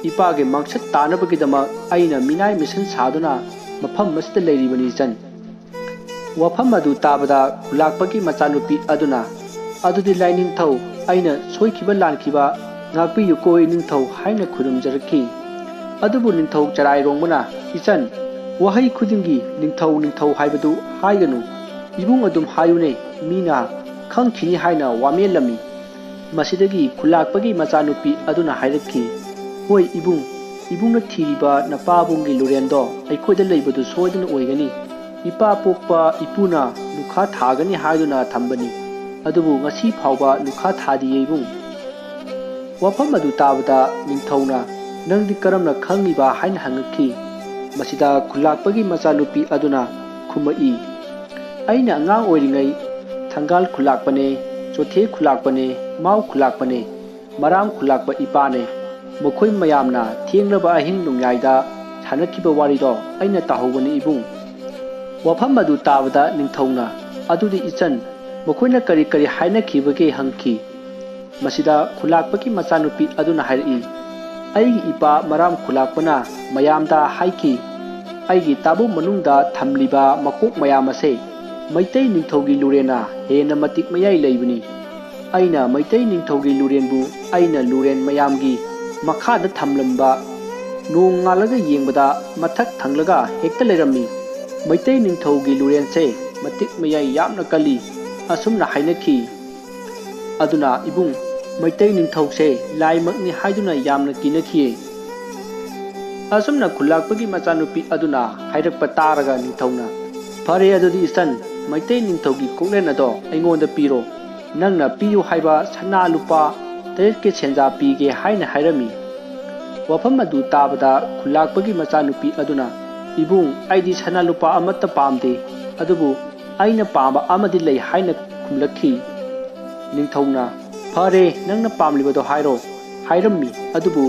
ꯏꯄꯥꯒꯤ ꯃꯥꯡꯁꯛ ꯇꯥꯅꯕꯒꯤꯗꯃꯛ ꯑꯩꯅ ꯃꯤꯅꯥꯏ ꯃꯤꯁꯟ ꯁꯥꯗꯨꯅ ꯃꯐꯝ ꯑꯁꯤꯗ ꯂꯩꯔꯤꯕꯅꯤ ꯏꯆꯟ"꯫ ꯋꯥꯐꯝ ꯑꯗꯨ ꯇꯥꯕꯗ ꯈꯨꯜꯂꯥꯛꯄꯒꯤ ꯃꯆꯥꯅꯨꯄꯤ ꯑꯗꯨꯅ, "ꯑꯗꯨꯗꯤ ꯂꯥꯏꯅꯤꯡꯊꯧ, ꯑꯩꯅ ꯁꯣꯏꯈꯤꯕ ꯂꯥꯟꯈꯤꯕ ꯉꯥꯛꯄꯤꯌꯨꯀꯣ ꯏꯅꯤꯡꯊꯧ" ꯍꯥꯏꯅ ꯈꯨꯔꯨꯝꯖꯔꯛꯈꯤ꯫ ꯑꯗꯨꯕꯨ ꯅꯤꯡꯊꯧ ꯆꯔꯥꯏꯔꯣꯡꯕꯅ, "ꯏꯆꯟ, ꯋꯥꯍꯩ ꯈꯨꯗꯤꯡꯒꯤ "ꯅꯤꯡꯊꯧ, ꯅꯤꯡꯊꯧ" ꯍꯥꯏꯕꯗꯨ ꯍꯥꯏꯒꯅꯨ꯫ "ꯏꯕꯨꯡ ꯑꯗꯨꯝ ꯍꯥꯏꯌꯨꯅꯦ, ꯃꯤꯅ ꯈꯪꯈꯤꯅꯤ" ꯍꯥꯏꯅ ꯋꯥꯃꯦꯜꯂꯝꯃꯤ꯫ ꯃꯁꯤꯗꯒꯤ ꯈꯨꯜꯂꯥꯛꯄꯒꯤ ꯃꯆꯥꯅꯨꯄꯤ ꯑꯗꯨꯅ ꯍꯥꯏꯔꯛꯈꯤ, "ꯍꯣꯏ ꯏꯕꯨꯡ, ꯏꯕꯨꯡꯅ ꯊꯤꯔꯤꯕ ꯅꯄꯥꯕꯨꯡꯒꯤ ꯂꯨꯔꯦꯟꯗꯣ ꯑꯩꯈꯣꯏꯗ ꯂꯩꯕꯗꯨ ꯁꯣꯏꯗꯅ ꯑꯣꯏꯒꯅꯤ꯫ ꯏꯄꯥ ꯄꯣꯛꯄ ꯏꯄꯨꯅ ꯂꯨꯈꯥ ꯊꯥꯒꯅꯤ ꯍꯥꯏꯗꯨꯅ ꯊꯝꯕꯅꯤ꯫ ꯑꯗꯨꯕꯨ ꯉꯁꯤ ꯐꯥꯎꯕ ꯂꯨꯈꯥ ꯊꯥꯗꯤꯌꯦ ꯏꯕꯨꯡ"꯫ ꯋꯥꯐꯝ ꯑꯗꯨ ꯇꯥꯕꯗ ꯅꯤꯡꯊꯧꯅ, "ꯅꯪꯗꯤ ꯀꯔꯝꯅ ꯈꯪꯂꯤꯕ?" ꯍꯥꯏꯅ ꯍꯪꯉꯛꯈꯤ꯫ ꯃꯁꯤꯗ ꯈꯨꯜꯂꯥꯛꯄꯒꯤ ꯃꯆꯥꯅꯨꯄꯤ ꯑꯗꯨꯅ ꯈꯨꯝꯃꯛꯏ, "ꯑꯩꯅ ꯑꯉꯥꯡ ꯑꯣꯏꯔꯤꯉꯩ ꯊꯪꯒꯥꯜ ꯈꯨꯜꯂꯥꯛꯄꯅꯦ, ꯆꯣꯊꯦ ꯈꯨꯜꯂꯥꯛꯄꯅꯦ, ꯃꯥꯎ ꯈꯨꯜꯂꯥꯛꯄꯅꯦ, ꯃꯔꯥꯝ ꯈꯨꯜꯂꯥꯛꯄ ꯏꯄꯥꯅꯦ꯫ ꯃꯈꯣꯏ ꯃꯌꯥꯝꯅ ꯊꯦꯡꯂꯕ ꯑꯍꯤꯡ ꯅꯣꯡꯌꯥꯏꯗ ꯁꯥꯟꯅꯈꯤꯕ ꯋꯥꯔꯤꯗꯣ ꯑꯩꯅ ꯇꯥꯍꯧꯕꯅꯤ ꯏꯕꯨꯡ"꯫ ꯋꯥꯐꯝ ꯑꯗꯨ ꯇꯥꯕꯗ ꯅꯤꯡꯊꯧꯅ, "ꯑꯗꯨꯗꯤ ꯏꯆꯟ, ꯃꯈꯣꯏꯅ ꯀꯔꯤ ꯀꯔꯤ ꯍꯥꯏꯅꯈꯤꯕꯒꯦ?" ꯍꯪꯈꯤ꯫ ꯃꯁꯤꯗ ꯈꯨꯜꯂꯥꯛꯄꯒꯤ ꯃꯆꯥꯅꯨꯄꯤ ꯑꯗꯨꯅ ꯍꯥꯏꯔꯛꯏ, "ꯑꯩꯒꯤ ꯏꯄꯥ ꯃꯔꯥꯝ ꯈꯨꯜꯂꯥꯛꯄꯅ ꯃꯌꯥꯝꯗ ꯍꯥꯏꯈꯤ, ꯑꯩꯒꯤ ꯇꯥꯕꯨ ꯃꯅꯨꯡꯗ ꯊꯝꯂꯤꯕ ꯃꯀꯣꯛ ꯃꯌꯥꯝ ꯑꯁꯦ ꯃꯩꯇꯩ ꯅꯤꯡꯊꯧꯒꯤ ꯂꯨꯔꯦꯟꯅ ꯍꯦꯟꯅ ꯃꯇꯤꯛ ꯃꯌꯥꯏ ꯂꯩꯕꯅꯤ꯫ ꯑꯩꯅ ꯃꯩꯇꯩ ꯅꯤꯡꯊꯧꯒꯤ ꯂꯨꯔꯦꯟꯕꯨ ꯑꯩꯅ ꯂꯨꯔꯦꯟ ꯃꯌꯥꯝꯒꯤ ꯃꯈꯥꯗ ꯊꯝꯂꯝꯕ ꯅꯣꯡ ꯉꯥꯜꯂꯒ ꯌꯦꯡꯕꯗ ꯃꯊꯛ ꯊꯪꯂꯒ ꯍꯦꯛꯇ ꯂꯩꯔꯝꯃꯤ꯫ ꯃꯩꯇꯩ ꯅꯤꯡꯊꯧꯒꯤ ꯂꯨꯔꯦꯟꯁꯦ ꯃꯇꯤꯛ ꯃꯌꯥꯏ ꯌꯥꯝꯅ ꯀꯜꯂꯤ"꯫ ꯑꯁꯨꯝꯅ ꯍꯥꯏꯅꯈꯤ꯫ ꯑꯗꯨꯅ ꯏꯕꯨꯡ, ꯃꯩꯇꯩ ꯅꯤꯡꯊꯧꯁꯦ ꯂꯥꯏꯃꯛꯅꯤ ꯍꯥꯏꯗꯨꯅ ꯌꯥꯝꯅ ꯀꯤꯅꯈꯤꯌꯦ꯫ ꯑꯁꯨꯝꯅ ꯈꯨꯜꯂꯥꯛꯄꯒꯤ ꯃꯆꯥꯅꯨꯄꯤ ꯑꯗꯨꯅ ꯍꯥꯏꯔꯛꯄ ꯇꯥꯔꯒ ꯅꯤꯡꯊꯧꯅ, "ꯐꯔꯦ, ꯑꯗꯨꯗꯤ ꯏꯆꯟ, ꯃꯩꯇꯩ ꯅꯤꯡꯊꯧꯒꯤ ꯀꯣꯛꯂꯦꯟ ꯑꯗꯣ ꯑꯩꯉꯣꯟꯗ ꯄꯤꯔꯣ꯫ ꯅꯪꯅ ꯄꯤꯌꯨ ꯍꯥꯏꯕ ꯁꯅꯥ ꯂꯨꯄꯥ ꯇꯔꯦꯠꯀꯤ ꯁꯦꯟꯖꯥ ꯄꯤꯒꯦ" ꯍꯥꯏꯅ ꯍꯥꯏꯔꯝꯃꯤ꯫ ꯋꯥꯐꯝ ꯑꯗꯨ ꯇꯥꯕꯗ ꯈꯨꯜꯂꯥꯛꯄꯒꯤ ꯃꯆꯥꯅꯨꯄꯤ ꯑꯗꯨꯅ, "ꯏꯕꯨꯡ, ꯑꯩꯗꯤ ꯁꯅꯥ ꯂꯨꯄꯥ ꯑꯃꯠꯇ ꯄꯥꯝꯗꯦ, ꯑꯗꯨꯕꯨ ꯑꯩꯅ ꯄꯥꯝꯕ ꯑꯃꯗꯤ ꯂꯩ" ꯍꯥꯏꯅ ꯈꯨꯝꯂꯛꯈꯤ꯫ ꯅꯤꯡꯊꯧꯅ, "ꯐꯔꯦ, ꯅꯪꯅ ꯄꯥꯝꯂꯤꯕꯗꯣ ꯍꯥꯏꯔꯣ" ꯍꯥꯏꯔꯝꯃꯤ꯫ ꯑꯗꯨꯕꯨ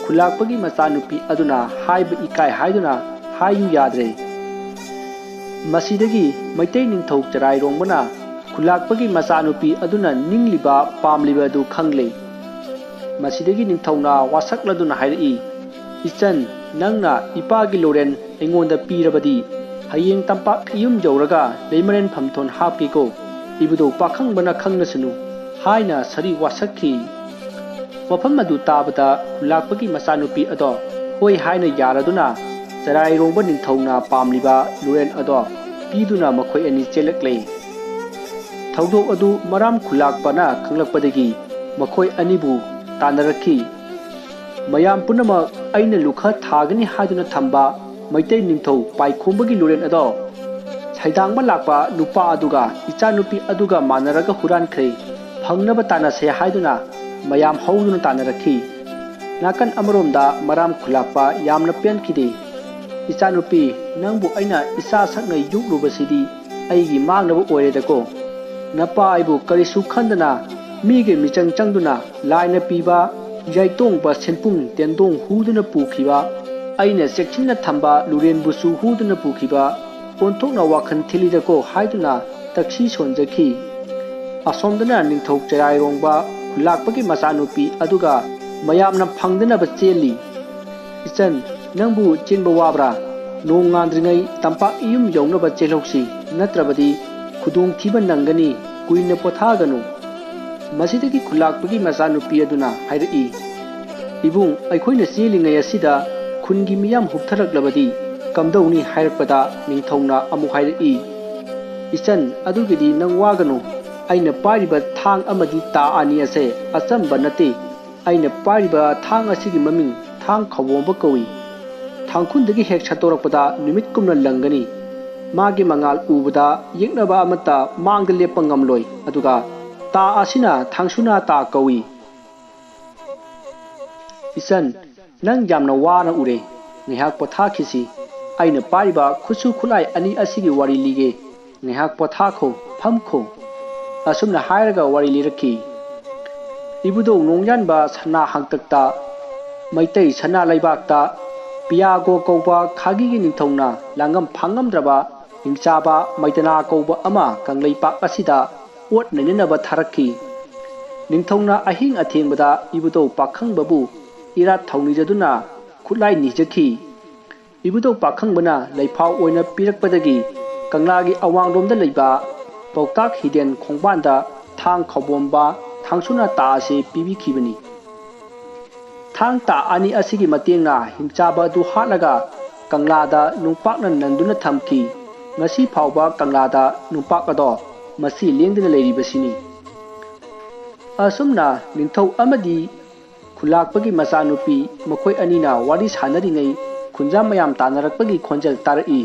ꯈꯨꯜꯂꯥꯛꯄꯒꯤ ꯃꯆꯥꯅꯨꯄꯤ ꯑꯗꯨꯅ ꯍꯥꯏꯕ ꯏꯀꯥꯏ ꯍꯥꯏꯗꯨꯅ ꯍꯥꯏꯌꯨ ꯌꯥꯗ꯭ꯔꯦ꯫ ꯃꯁꯤꯗꯒꯤ ꯃꯩꯇꯩ ꯅꯤꯡꯊꯧ ꯆꯔꯥꯏꯔꯣꯡꯕꯅ ꯈꯨꯜꯂꯥꯛꯄꯒꯤ ꯃꯆꯥꯅꯨꯄꯤ ꯑꯗꯨꯅ ꯅꯤꯡꯂꯤꯕ ꯄꯥꯝꯂꯤꯕ ꯑꯗꯨ ꯈꯪꯂꯦ꯫ ꯃꯁꯤꯗꯒꯤ ꯅꯤꯡꯊꯧꯅ ꯋꯥꯁꯛꯂꯗꯨꯅ ꯍꯥꯏꯔꯛꯏ, "ꯏꯆꯟ, ꯅꯪꯅ ꯏꯄꯥꯒꯤ ꯂꯣꯔꯦꯟ ꯑꯩꯉꯣꯟꯗ ꯄꯤꯔꯕꯗꯤ ꯍꯌꯦꯡ ꯇꯝꯄꯥꯛ ꯌꯨꯝ ꯌꯧꯔꯒ ꯂꯩꯃꯔꯦꯟ ꯐꯝꯊꯣꯟ ꯍꯥꯞꯀꯦꯀꯣ꯫ ꯏꯕꯨꯙꯧ ꯄꯥꯈꯪꯕꯅ ꯈꯪꯅꯁꯅꯨ" ꯍꯥꯏꯅ ꯁꯥꯔꯤ ꯋꯥꯁꯛꯈꯤ꯫ ꯋꯥꯐꯝ ꯑꯗꯨ ꯇꯥꯕꯗ ꯈꯨꯜꯂꯥꯛꯄꯒꯤ ꯃꯆꯥꯅꯨꯄꯤ ꯑꯗꯣ ꯍꯣꯏ ꯍꯥꯏꯅ ꯌꯥꯔꯗꯨꯅ ꯆꯔꯥꯏꯔꯣꯡꯕ ꯅꯤꯡꯊꯧꯅ ꯄꯥꯝꯂꯤꯕ ꯂꯨꯔꯦꯟ ꯑꯗꯣ ꯄꯤꯗꯨꯅ ꯃꯈꯣꯏ ꯑꯅꯤ ꯆꯦꯜꯂꯛꯂꯦ꯫ ꯊꯧꯗꯣꯛ ꯑꯗꯨ ꯃꯔꯥꯝ ꯈꯨꯂꯥꯛꯄꯅ ꯈꯪꯂꯛꯄꯗꯒꯤ ꯃꯈꯣꯏ ꯑꯅꯤꯕꯨ ꯇꯥꯟꯅꯔꯛꯈꯤ꯫ ꯃꯌꯥꯝ ꯄꯨꯝꯅꯃꯛ ꯑꯩꯅ ꯂꯨꯈ ꯊꯥꯒꯅꯤ ꯍꯥꯏꯗꯨꯅ ꯊꯝꯕ ꯃꯩꯇꯩ ꯅꯤꯡꯊꯧ ꯄꯥꯏꯈꯣꯝꯕꯒꯤ ꯂꯨꯔꯦꯟ ꯑꯗꯣ ꯁꯩꯗꯥꯡꯕ ꯂꯥꯛꯄ ꯅꯨꯄꯥ ꯑꯗꯨꯒ ꯏꯆꯥꯅꯨꯄꯤ ꯑꯗꯨꯒ ꯃꯥꯟꯅꯔꯒ ꯍꯨꯔꯥꯟꯈ꯭ꯔꯦ, ꯐꯪꯅꯕ ꯇꯥꯟꯅꯁꯦ ꯍꯥꯏꯗꯨꯅ ꯃꯌꯥꯝ ꯍꯧꯗꯨꯅ ꯇꯥꯟꯅꯔꯛꯈꯤ꯫ ꯅꯥꯀꯟ ꯑꯃꯔꯣꯝꯗ ꯃꯔꯥꯝ ꯈꯨꯂꯥꯛꯄ ꯌꯥꯝꯅ ꯄꯦꯟꯈꯤꯗꯦ꯫ "ꯏꯆꯥꯅꯨꯄꯤ, ꯅꯪꯕꯨ ꯑꯩꯅ ꯏꯆꯥ ꯁꯛꯅ ꯌꯣꯛꯂꯨꯕꯁꯤꯗꯤ ꯑꯩꯒꯤ ꯃꯥꯡꯅꯕ ꯑꯣꯏꯔꯦꯗꯀꯣ꯫ ꯅꯄꯥ ꯑꯩꯕꯨ ꯀꯔꯤꯁꯨ ꯈꯟꯗꯅ ꯃꯤꯒꯤ ꯃꯤꯆꯪ ꯆꯪꯗꯨꯅ ꯂꯥꯏꯅ ꯄꯤꯕ ꯌꯥꯏꯇꯣꯡꯕ ꯁꯦꯟꯄꯨꯡ ꯇꯦꯟꯗꯣꯡ ꯍꯨꯗꯨꯅ ꯄꯨꯈꯤꯕ, ꯑꯩꯅ ꯆꯦꯛꯁꯤꯟꯅ ꯊꯝꯕ ꯂꯨꯔꯦꯟꯕꯨꯁꯨ ꯍꯨꯗꯨꯅ ꯄꯨꯈꯤꯕ, ꯑꯣꯟꯊꯣꯛꯅ ꯋꯥꯈꯜ ꯊꯤꯜꯂꯤꯗꯀꯣ" ꯍꯥꯏꯗꯨꯅ ꯇꯛꯁꯤ ꯁꯣꯟꯖꯈꯤ꯫ ꯑꯁꯣꯝꯗꯅ ꯅꯤꯡꯊꯧ ꯆꯔꯥꯏꯔꯣꯡꯕ ꯈꯨꯂꯥꯛꯄꯒꯤ ꯃꯆꯥꯅꯨꯄꯤ ꯑꯗꯨꯒ ꯃꯌꯥꯝꯅ ꯐꯪꯗꯅꯕ ꯆꯦꯜꯂꯤ꯫ "ꯏꯆꯟ, ꯅꯪꯕꯨ ꯆꯦꯟꯕ ꯋꯥꯕ꯭ꯔꯥ? ꯅꯣꯡ ꯉꯥꯟꯗ꯭ꯔꯤꯉꯩ ꯇꯝꯄꯥꯛ ꯏꯌꯨꯝ ꯌꯧꯅꯕ ꯆꯦꯜꯍꯧꯁꯤ, ꯅꯠꯇ꯭ꯔꯕꯗꯤ ꯈꯨꯗꯣꯡꯊꯤꯕ ꯅꯪꯒꯅꯤ, ꯀꯨꯏꯅ ꯄꯣꯊꯥꯒꯅꯨ꯫" ꯃꯁꯤꯗꯒꯤ ꯈꯨꯂꯥꯛꯄꯒꯤ ꯃꯆꯥꯅꯨꯄꯤ ꯑꯗꯨꯅ ꯍꯥꯏꯔꯛꯏ, "ꯏꯕꯨꯡ, ꯑꯩꯈꯣꯏꯅ ꯆꯦꯜꯂꯤꯉꯩ ꯑꯁꯤꯗ ꯈꯨꯟꯒꯤ ꯃꯤꯌꯥꯝ ꯍꯨꯞꯊꯔꯛꯂꯕꯗꯤ ꯀꯝꯗꯧꯅꯤ?" ꯍꯥꯏꯔꯛꯄꯗ ꯅꯤꯡꯊꯧꯅ ꯑꯃꯨꯛ ꯍꯥꯏꯔꯛꯏ, "ꯏꯆꯟ, ꯑꯗꯨꯒꯤꯗꯤ ꯅꯪ ꯋꯥꯒꯅꯨ꯫ ꯑꯩꯅ ꯄꯥꯏꯔꯤꯕ ꯊꯥꯡ ꯑꯃꯗꯤ ꯇꯥ ꯑꯅꯤ ꯑꯁꯦ ꯑꯆꯝꯕ ꯅꯠꯇꯦ꯫ ꯑꯩꯅ ꯄꯥꯏꯔꯤꯕ ꯊꯥꯡ ꯑꯁꯤꯒꯤ ꯃꯃꯤꯡ ꯊꯥꯡ ꯈꯧꯕꯣꯝꯕ ꯀꯧꯏ꯫ ꯊꯥꯡꯈꯨꯟꯗꯒꯤ ꯍꯦꯛ ꯁꯠꯇꯣꯔꯛꯄꯗ ꯅꯨꯃꯤꯠ ꯀꯨꯝꯅ ꯂꯪꯒꯅꯤ꯫ ꯃꯥꯒꯤ ꯃꯉꯥꯜ ꯎꯕꯗ ꯌꯦꯛꯅꯕ ꯑꯃꯠꯇ ꯃꯥꯡꯗ ꯂꯦꯞꯄ ꯉꯝꯂꯣꯏ꯫ ꯑꯗꯨꯒ ꯇꯥ ꯑꯁꯤꯅ ꯊꯥꯡꯁꯨꯅꯥ ꯇꯥ ꯀꯧꯏ꯫" "ꯏꯆꯟ, ꯅꯪ ꯌꯥꯝꯅ ꯋꯥꯅ ꯎꯔꯦ꯫ ꯉꯥꯏꯍꯥꯛ ꯄꯣꯊꯥꯈꯤꯁꯤ꯫ ꯑꯩꯅ ꯄꯥꯏꯔꯤꯕ ꯈꯨꯠꯁꯨ ꯈꯨꯠꯂꯥꯏ ꯑꯅꯤ ꯑꯁꯤꯒꯤ ꯋꯥꯔꯤ ꯂꯤꯒꯦ꯫ ꯉꯥꯏꯍꯥꯛ ꯄꯣꯊꯥꯈꯣ, ꯐꯝꯈꯣ꯫" ꯑꯁꯨꯝꯅ ꯍꯥꯏꯔꯒ ꯋꯥꯔꯤ ꯂꯤꯔꯛꯈꯤ꯫ ꯏꯕꯨꯙꯧ ꯅꯣꯡꯌꯥꯟꯕ ꯁꯅꯥ ꯍꯥꯡꯇꯛꯇ, ꯃꯩꯇꯩ ꯁꯅꯥ ꯂꯩꯕꯥꯛꯇ, ꯄꯤꯌꯥꯒꯣ ꯀꯧꯕ ꯈꯥꯒꯤꯒꯤ ꯅꯤꯡꯊꯧꯅ ꯂꯥꯡꯉꯝ ꯐꯥꯉꯝꯗ꯭ꯔꯕ ꯍꯤꯡꯆꯥꯕ ꯃꯩꯇꯅꯥ ꯀꯧꯕ ꯑꯃ ꯀꯪꯂꯩꯄꯥꯛ ꯑꯁꯤꯗ ꯑꯣꯠ ꯅꯩꯅꯅꯕ ꯊꯥꯔꯛꯈꯤ꯫ ꯅꯤꯡꯊꯧꯅ ꯑꯍꯤꯡ ꯑꯊꯦꯡꯕꯗ ꯏꯕꯨꯙꯧ ꯄꯥꯈꯪꯕꯕꯨ ꯏꯔꯥꯠ ꯊꯧꯅꯤꯖꯗꯨꯅ ꯈꯨꯠꯂꯥꯏ ꯅꯤꯖꯈꯤ꯫ ꯏꯕꯨꯙꯧ ꯄꯥꯈꯪꯕꯅ ꯂꯩꯐꯥꯎ ꯑꯣꯏꯅ ꯄꯤꯔꯛꯄꯗꯒꯤ ꯀꯪꯂꯥꯒꯤ ꯑꯋꯥꯡꯂꯣꯝꯗ ꯂꯩꯕ ꯄꯥꯎꯇꯥꯛ ꯍꯤꯗꯦꯟ ꯈꯣꯡꯕꯥꯟꯗ ꯊꯥꯡ ꯈꯧꯕꯣꯝꯕ ꯊꯥꯡꯁꯨꯅ ꯇꯥ ꯑꯁꯤ ꯄꯤꯕꯤꯈꯤꯕꯅꯤ꯫ ꯊꯥꯡ ꯇꯥ ꯑꯅꯤ ꯑꯁꯤꯒꯤ ꯃꯇꯦꯡꯅ ꯍꯤꯡꯆꯥꯕ ꯑꯗꯨ ꯍꯥꯠꯂꯒ ꯀꯪꯂꯥꯗ ꯅꯨꯡꯄꯥꯛꯅ ꯅꯟꯗꯨꯅ ꯊꯝꯈꯤ꯫ ꯉꯁꯤ ꯐꯥꯎꯕ ꯀꯪꯂꯥꯗ ꯅꯨꯡꯄꯥꯛ ꯑꯗꯣ ꯃꯁꯤ ꯂꯦꯡꯗꯅ ꯂꯩꯔꯤꯕꯁꯤꯅꯤ꯫ ꯑꯁꯨꯝꯅ ꯅꯤꯡꯊꯧ ꯑꯃꯗꯤ ꯈꯨꯂꯥꯛꯄꯒꯤ ꯃꯆꯥꯅꯨꯄꯤ ꯃꯈꯣꯏ ꯑꯅꯤꯅ ꯋꯥꯔꯤ ꯁꯥꯟꯅꯔꯤꯉꯩ ꯈꯨꯟꯖꯥ ꯃꯌꯥꯝ ꯇꯥꯟꯅꯔꯛꯄꯒꯤ ꯈꯣꯟꯖꯦꯜ ꯇꯥꯔꯛꯏ꯫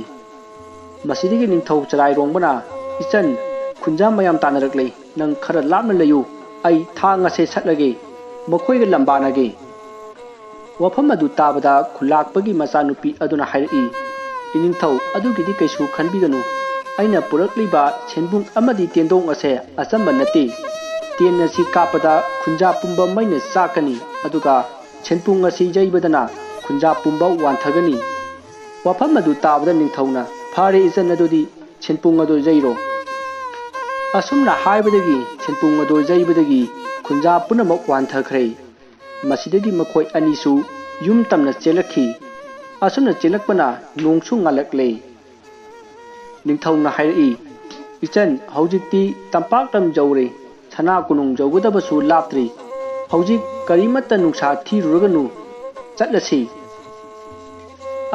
ꯃꯁꯤꯗꯒꯤ ꯅꯤꯡꯊꯧ ꯆꯔꯥꯏꯔꯣꯡꯕꯅ, "ꯏꯆꯟ, ꯈꯨꯟꯖꯥ ꯃꯌꯥꯝ ꯇꯥꯟꯅꯔꯛꯂꯦ, ꯅꯪ ꯈꯔ ꯂꯥꯞꯅ ꯂꯩꯌꯨ, ꯑꯩ ꯊꯥꯡ ꯑꯁꯦ ꯁꯠꯂꯒꯦ, ꯃꯈꯣꯏꯒ ꯂꯝꯕꯥꯅꯒꯦ"꯫ ꯋꯥꯐꯝ ꯑꯗꯨ ꯇꯥꯕꯗ ꯈꯨꯂꯥꯛꯄꯒꯤ ꯃꯆꯥꯅꯨꯄꯤ ꯑꯗꯨꯅ ꯍꯥꯏꯔꯛꯏ, "ꯏꯅꯤꯡꯊꯧ, ꯑꯗꯨꯒꯤꯗꯤ ꯀꯩꯁꯨ ꯈꯟꯕꯤꯒꯅꯨ꯫ ꯑꯩꯅ ꯄꯨꯔꯛꯂꯤꯕ ꯁꯦꯟꯕꯨꯡ ꯑꯃꯗꯤ ꯇꯦꯟꯗꯣꯡ ꯑꯁꯦ ꯑꯆꯝꯕ ꯅꯠꯇꯦ꯫ ꯇꯦꯟ ꯑꯁꯤ ꯀꯥꯞꯄꯗ ꯈꯨꯟꯖꯥ ꯄꯨꯝꯕ ꯃꯩꯅ ꯆꯥꯛꯀꯅꯤ, ꯑꯗꯨꯒ ꯁꯦꯟꯄꯨꯡ ꯑꯁꯤ ꯌꯩꯕꯗꯅ ꯈꯨꯟꯖꯥ ꯄꯨꯝꯕ ꯋꯥꯟꯊꯒꯅꯤ"꯫ ꯋꯥꯐꯝ ꯑꯗꯨ ꯇꯥꯕꯗ ꯅꯤꯡꯊꯧꯅ, "ꯐꯔꯦ ꯏꯆꯟ, ꯑꯗꯨꯗꯤ ꯁꯦꯟꯄꯨꯡ ꯑꯗꯨ ꯌꯩꯔꯣ"꯫ ꯑꯁꯨꯝꯅ ꯍꯥꯏꯕꯗꯒꯤ ꯁꯦꯟꯄꯨꯡ ꯑꯗꯨ ꯌꯩꯕꯗꯒꯤ ꯈꯨꯟꯖꯥ ꯄꯨꯝꯅꯃꯛ ꯋꯥꯟꯊꯈ꯭ꯔꯦ꯫ ꯃꯁꯤꯗꯒꯤ ꯃꯈꯣꯏ ꯑꯅꯤꯁꯨ ꯌꯨꯝ ꯇꯝꯅ ꯆꯦꯜꯂꯛꯈꯤ꯫ ꯑꯁꯨꯝꯅ ꯆꯦꯜꯂꯛꯄꯅ ꯅꯣꯡꯁꯨ ꯉꯥꯜꯂꯛꯂꯦ꯫ ꯅꯤꯡꯊꯧꯅ ꯍꯥꯏꯔꯛꯏ, "ꯏꯆꯟ, ꯍꯧꯖꯤꯛꯇꯤ ꯇꯝꯄꯥꯛ ꯂꯝ ꯌꯧꯔꯦ, ꯁꯅꯥ ꯀꯣꯅꯨꯡ ꯌꯧꯒꯗꯕꯁꯨ ꯂꯥꯞꯇ꯭ꯔꯤ꯫ ꯍꯧꯖꯤꯛ ꯀꯔꯤꯃꯠꯇ ꯅꯨꯡꯁꯥ ꯊꯤꯔꯨꯔꯒꯅꯨ, ꯆꯠꯂꯁꯤ"꯫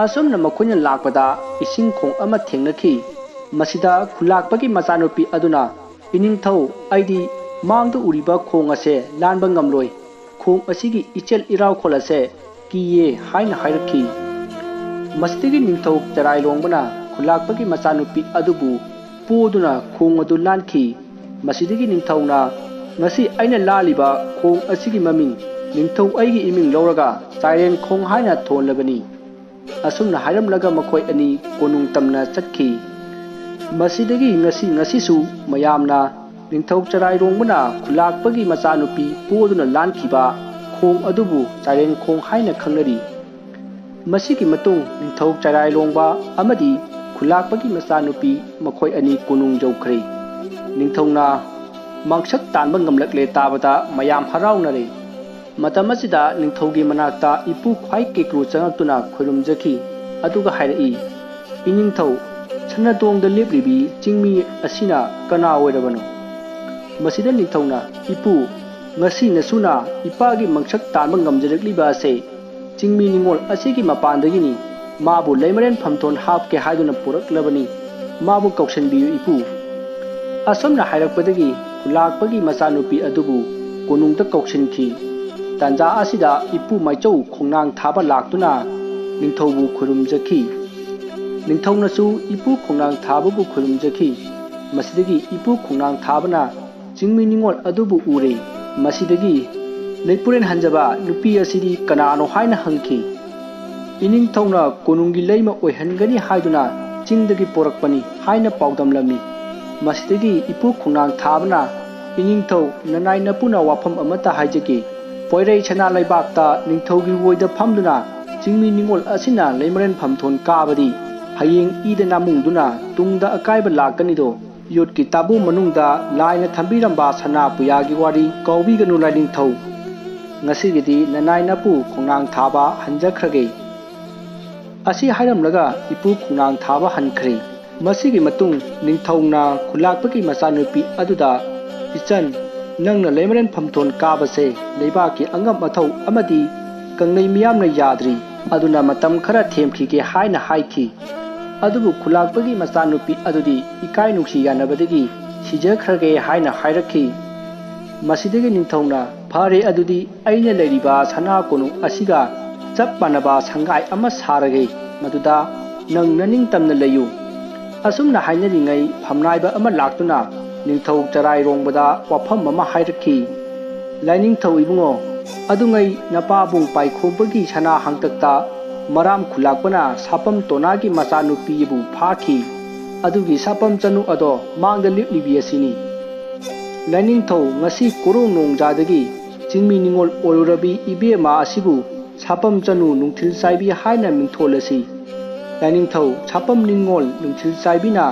ꯑꯁꯨꯝꯅ ꯃꯈꯣꯏꯅ ꯂꯥꯛꯄꯗ ꯏꯁꯤꯡ ꯈꯣꯡ ꯑꯃ ꯊꯦꯡꯅꯈꯤ꯫ ꯃꯁꯤꯗ ꯈꯨꯂꯥꯛꯄꯒꯤ ꯃꯆꯥꯅꯨꯄꯤ ꯑꯗꯨꯅ, "ꯏꯅꯤꯡꯊꯧ, ꯑꯩꯗꯤ ꯃꯥꯡꯗ ꯎꯔꯤꯕ ꯈꯣꯡ ꯑꯁꯦ ꯂꯥꯟꯕ ꯉꯝꯂꯣꯏ꯫ ꯈꯣꯡ ꯑꯁꯤꯒꯤ ꯏꯆꯦꯜ ꯏꯔꯥꯎꯈꯣꯜ ꯑꯁꯦ ꯀꯤꯌꯦ" ꯍꯥꯏꯅ ꯍꯥꯏꯔꯛꯈꯤ꯫ ꯃꯁꯤꯗꯒꯤ ꯅꯤꯡꯊꯧ ꯆꯔꯥꯏꯔꯣꯡꯕꯅ ꯈꯨꯂꯥꯛꯄꯒꯤ ꯃꯆꯥꯅꯨꯄꯤ ꯑꯗꯨꯕꯨ ꯄꯣꯗꯨꯅ ꯈꯣꯡ ꯑꯗꯨ ꯂꯥꯟꯈꯤ꯫ ꯃꯁꯤꯗꯒꯤ ꯅꯤꯡꯊꯧꯅ, "ꯉꯁꯤ ꯑꯩꯅ ꯂꯥꯜꯂꯤꯕ ꯈꯣꯡ ꯑꯁꯤꯒꯤ ꯃꯃꯤꯡ ꯅꯤꯡꯊꯧ ꯑꯩꯒꯤ ꯏꯃꯤꯡ ꯂꯧꯔꯒ ꯆꯥꯏꯔꯦꯟ ꯈꯣꯡ ꯍꯥꯏꯅ ꯊꯣꯜꯂꯕꯅꯤ"꯫ ꯑꯁꯨꯝꯅ ꯍꯥꯏꯔꯝꯂꯒ ꯃꯈꯣꯏ ꯑꯅꯤ ꯀꯣꯅꯨꯡ ꯇꯝꯅ ꯆꯠꯈꯤ꯫ ꯃꯁꯤꯗꯒꯤ ꯉꯁꯤ, ꯉꯁꯤꯁꯨ ꯃꯌꯥꯝꯅ ꯅꯤꯡꯊꯧ ꯆꯔꯥꯏꯔꯣꯡꯕꯅ ꯈꯨꯂꯥꯛꯄꯒꯤ ꯃꯆꯥꯅꯨꯄꯤ ꯄꯣꯗꯨꯅ ꯂꯥꯟꯈꯤꯕ ꯈꯣꯡ ꯑꯗꯨꯕꯨ ꯆꯥꯏꯔꯦꯟ ꯈꯣꯡ ꯍꯥꯏꯅ ꯈꯪꯅꯔꯤ꯫ ꯃꯁꯤꯒꯤ ꯃꯇꯨꯡ ꯅꯤꯡꯊꯧ ꯆꯔꯥꯏꯔꯣꯡꯕ ꯑꯃꯗꯤ ꯈꯨꯂꯥꯛꯄꯒꯤ ꯃꯆꯥꯅꯨꯄꯤ ꯃꯈꯣꯏ ꯑꯅꯤ ꯀꯣꯅꯨꯡ ꯌꯧꯈ꯭ꯔꯦ꯫ ꯅꯤꯡꯊꯧꯅ ꯃꯥꯡꯁꯛ ꯇꯥꯟꯕ ꯉꯝꯂꯛꯂꯦ ꯇꯥꯕꯗ ꯃꯌꯥꯝ ꯍꯔꯥꯎꯅꯔꯦ꯫ ꯃꯇꯝ ꯑꯁꯤꯗ ꯅꯤꯡꯊꯧꯒꯤ ꯃꯅꯥꯛꯇ ꯏꯄꯨ ꯈ꯭ꯋꯥꯏ ꯀꯦꯀ꯭ꯔꯨ ꯆꯪꯉꯛꯇꯨꯅ ꯈꯣꯏꯔꯨꯝꯖꯈꯤ, ꯑꯗꯨꯒ ꯍꯥꯏꯔꯛꯏ, "ꯏꯅꯤꯡꯊꯧ, ꯁꯅꯥꯇꯣꯡꯗ ꯂꯦꯞꯂꯤꯕꯤ ꯆꯤꯡꯃꯤ ꯑꯁꯤꯅ ꯀꯅꯥ ꯑꯣꯏꯔꯕꯅꯣ?" ꯃꯁꯤꯗ ꯅꯤꯡꯊꯧꯅ, "ꯏꯄꯨ, ꯉꯁꯤ ꯅꯁꯨꯅ ꯏꯄꯥꯒꯤ ꯃꯪꯁꯛ ꯇꯥꯟꯕ ꯉꯝꯖꯔꯛꯂꯤꯕ ꯑꯁꯦ ꯆꯤꯡꯃꯤ ꯅꯤꯉꯣꯜ ꯑꯁꯤꯒꯤ ꯃꯄꯥꯟꯗꯒꯤꯅꯤ꯫ ꯃꯥꯕꯨ ꯂꯩꯃꯔꯦꯟ ꯐꯝꯊꯣꯟ ꯍꯥꯞꯀꯦ ꯍꯥꯏꯗꯨꯅ ꯄꯨꯔꯛꯂꯕꯅꯤ꯫ ꯃꯥꯕꯨ ꯀꯧꯁꯤꯟꯕꯤꯌꯨ ꯏꯄꯨ꯫ ꯑꯁꯨꯝꯅ ꯍꯥꯏꯔꯛꯄꯗꯒꯤ ꯈꯨꯂꯥꯛꯄꯒꯤ ꯃꯆꯥꯅꯨꯄꯤ ꯑꯗꯨꯕꯨ ꯀꯣꯅꯨꯡꯗ ꯀꯧꯁꯤꯟꯈꯤ꯫ ꯇꯥꯟꯖꯥ ꯑꯁꯤꯗ ꯏꯄꯨ ꯃꯥꯏꯆꯧ ꯈꯣꯡꯅꯥꯡ ꯊꯥꯕ ꯂꯥꯛꯇꯨꯅ ꯅꯤꯡꯊꯧꯕꯨ ꯈꯨꯔꯨꯝꯖꯈꯤ꯫ ꯅꯤꯡꯊꯧꯅꯁꯨ ꯏꯄꯨ ꯈꯣꯡꯅꯥꯡ ꯊꯥꯕꯕꯨ ꯈꯨꯔꯨꯝꯖꯈꯤ꯫ ꯃꯁꯤꯗꯒꯤ ꯏꯄꯨ ꯈꯣꯡꯅꯥꯡ ꯊꯥꯕꯅ ꯆꯤꯡꯃꯤ ꯅꯤꯉꯣꯜ ꯑꯗꯨꯕꯨ ꯎꯔꯦ꯫ ꯃꯁꯤꯗꯒꯤ ꯂꯩꯄꯨꯔꯦꯟ ꯍꯟꯖꯕ ꯅꯨꯄꯤ ꯑꯁꯤꯗꯤ ꯀꯅꯥꯅꯣ ꯍꯥꯏꯅ ꯍꯪꯈꯤ꯫ ꯏꯅꯤꯡꯊꯧꯅ ꯀꯣꯅꯨꯡꯒꯤ ꯂꯩꯃ ꯑꯣꯏꯍꯟꯒꯅꯤ ꯍꯥꯏꯗꯨꯅ ꯆꯤꯡꯗꯒꯤ ꯄꯣꯔꯛꯄꯅꯤ ꯍꯥꯏꯅ ꯄꯥꯎꯗꯝꯂꯝꯃꯤ꯫ ꯃꯁꯤꯗꯒꯤ ꯏꯄꯨ ꯈꯣꯡꯅꯥꯡ ꯊꯥꯕꯅ, "ꯏꯅꯤꯡꯊꯧ, ꯅꯅꯥꯏ ꯅꯄꯨꯅ ꯋꯥꯐꯝ ꯑꯃꯠꯇ ꯍꯥꯏꯖꯒꯦ꯫ ꯄꯣꯏꯔꯩ ꯁꯅꯥ ꯂꯩꯕꯥꯛꯇ ꯅꯤꯡꯊꯧꯒꯤ ꯑꯣꯏꯗ ꯐꯝꯗꯨꯅ ꯆꯤꯡꯃꯤ ꯅꯤꯉꯣꯜ ꯑꯁꯤꯅ ꯂꯩꯃꯔꯦꯟ ꯐꯝꯊꯣꯟ ꯀꯥꯕꯗꯤ ꯍꯌꯦꯡ ꯏꯗ ꯅꯥꯃꯨꯡꯗꯨꯅ ꯇꯨꯡꯗ ꯑꯀꯥꯏꯕ ꯂꯥꯛꯀꯅꯤꯗꯣ꯫ ꯌꯣꯠꯀꯤ ꯇꯥꯕꯨ ꯃꯅꯨꯡꯗ ꯂꯥꯏꯅ ꯊꯝꯕꯤꯔꯝꯕ ꯁꯅꯥ ꯄꯨꯌꯥꯒꯤ ꯋꯥꯔꯤ ꯀꯥꯎꯕꯤꯒꯅꯨ ꯂꯥꯏꯅꯤꯡꯊꯧ꯫ ꯉꯁꯤꯒꯤꯗꯤ ꯅꯅꯥꯏ ꯅꯄꯨ ꯈꯣꯡꯅꯥꯡ ꯊꯥꯕ ꯍꯟꯖꯈ꯭ꯔꯒꯦ꯫" ꯑꯁꯤ ꯍꯥꯏꯔꯝꯂꯒ ꯏꯄꯨ ꯈꯣꯡꯅꯥꯡ ꯊꯥꯕ ꯍꯟꯈ꯭ꯔꯦ꯫ ꯃꯁꯤꯒꯤ ꯃꯇꯨꯡ ꯅꯤꯡꯊꯧꯅ ꯈꯨꯂꯥꯛꯄꯒꯤ ꯃꯆꯥꯅꯨꯄꯤ ꯑꯗꯨꯗ, "ꯏꯆꯟ, ꯅꯪꯅ ꯂꯩꯃꯔꯦꯟ ꯐꯝꯊꯣꯟ ꯀꯥꯕꯁꯦ ꯂꯩꯕꯥꯛꯀꯤ ꯑꯉꯝ ꯑꯊꯧ ꯑꯃꯗꯤ ꯀꯪꯂꯩ ꯃꯤꯌꯥꯝꯅ ꯌꯥꯗ꯭ꯔꯤ, ꯑꯗꯨꯅ ꯃꯇꯝ ꯈꯔ ꯊꯦꯝꯈꯤꯒꯦ" ꯍꯥꯏꯅ ꯍꯥꯏꯈꯤ꯫ ꯑꯗꯨꯕꯨ ꯈꯨꯂꯥꯛꯄꯒꯤ ꯃꯆꯥꯅꯨꯄꯤ ꯑꯗꯨꯗꯤ ꯏꯀꯥꯏ ꯅꯨꯡꯁꯤ ꯌꯥꯅꯕꯗꯒꯤ "ꯁꯤꯖꯈ꯭ꯔꯒꯦ" ꯍꯥꯏꯅ ꯍꯥꯏꯔꯛꯈꯤ꯫ ꯃꯁꯤꯗꯒꯤ ꯅꯤꯡꯊꯧꯅ, "ꯐꯔꯦ, ꯑꯗꯨꯗꯤ ꯑꯩꯅ ꯂꯩꯔꯤꯕ ꯁꯅꯥ ꯀꯣꯅꯨꯡ ꯑꯁꯤꯒ ꯆꯞ ꯃꯥꯟꯅꯕ ꯁꯪꯒꯥꯏ ꯑꯃ ꯁꯥꯔꯒꯦ, ꯃꯗꯨꯗ ꯅꯪ ꯅꯅꯤꯡꯇꯝꯅ ꯂꯩꯌꯨ꯫" ꯑꯁꯨꯝꯅ ꯍꯥꯏꯅꯔꯤꯉꯩ ꯐꯝꯅꯥꯏꯕ ꯑꯃ ꯂꯥꯛꯇꯨꯅ ꯅꯤꯡꯊꯧ ꯆꯔꯥꯏꯔꯣꯡꯕꯗ ꯋꯥꯐꯝ ꯑꯃ ꯍꯥꯏꯔꯛꯈꯤ꯫ "ꯂꯥꯏꯅꯤꯡꯊꯧ ꯏꯕꯨꯡꯉꯣ, ꯑꯗꯨꯉꯩ ꯅꯄꯥꯕꯨꯡ ꯄꯥꯏꯈꯣꯝꯕꯒꯤ ꯁꯅꯥ ꯍꯥꯡꯇꯛꯇ ꯃꯔꯥꯝ ꯈꯨꯂꯥꯛꯄꯅ ꯁꯥꯄꯝ ꯇꯣꯅꯥꯒꯤ ꯃꯆꯥꯅꯨꯄꯤꯕꯨ ꯐꯥꯈꯤ꯫ ꯑꯗꯨꯒꯤ ꯁꯥꯄꯝ ꯆꯅꯨ ꯑꯗꯣ ꯃꯥꯡꯗ ꯂꯦꯞꯂꯤꯕꯤ ꯑꯁꯤꯅꯤ꯫ ꯂꯥꯏꯅꯤꯡꯊꯧ, ꯉꯁꯤ ꯀꯣꯔꯧ ꯅꯣꯡꯖꯥꯗꯒꯤ ꯆꯤꯡꯃꯤ ꯅꯤꯉꯣꯜ ꯑꯣꯏꯔꯨꯔꯕꯤ ꯏꯕꯦꯝꯃ ꯑꯁꯤꯕꯨ ꯁꯥꯄꯝ ꯆꯅꯨ ꯅꯨꯡꯊꯤꯜ ꯆꯥꯏꯕꯤ ꯍꯥꯏꯅ ꯃꯤꯡꯊꯣꯜꯂꯁꯤ꯫ ꯂꯥꯏꯅꯤꯡꯊꯧ, ꯁꯥꯄꯝ ꯅꯤꯉꯣꯜ ꯅꯨꯡꯊꯤꯜ ꯆꯥꯏꯕꯤꯅ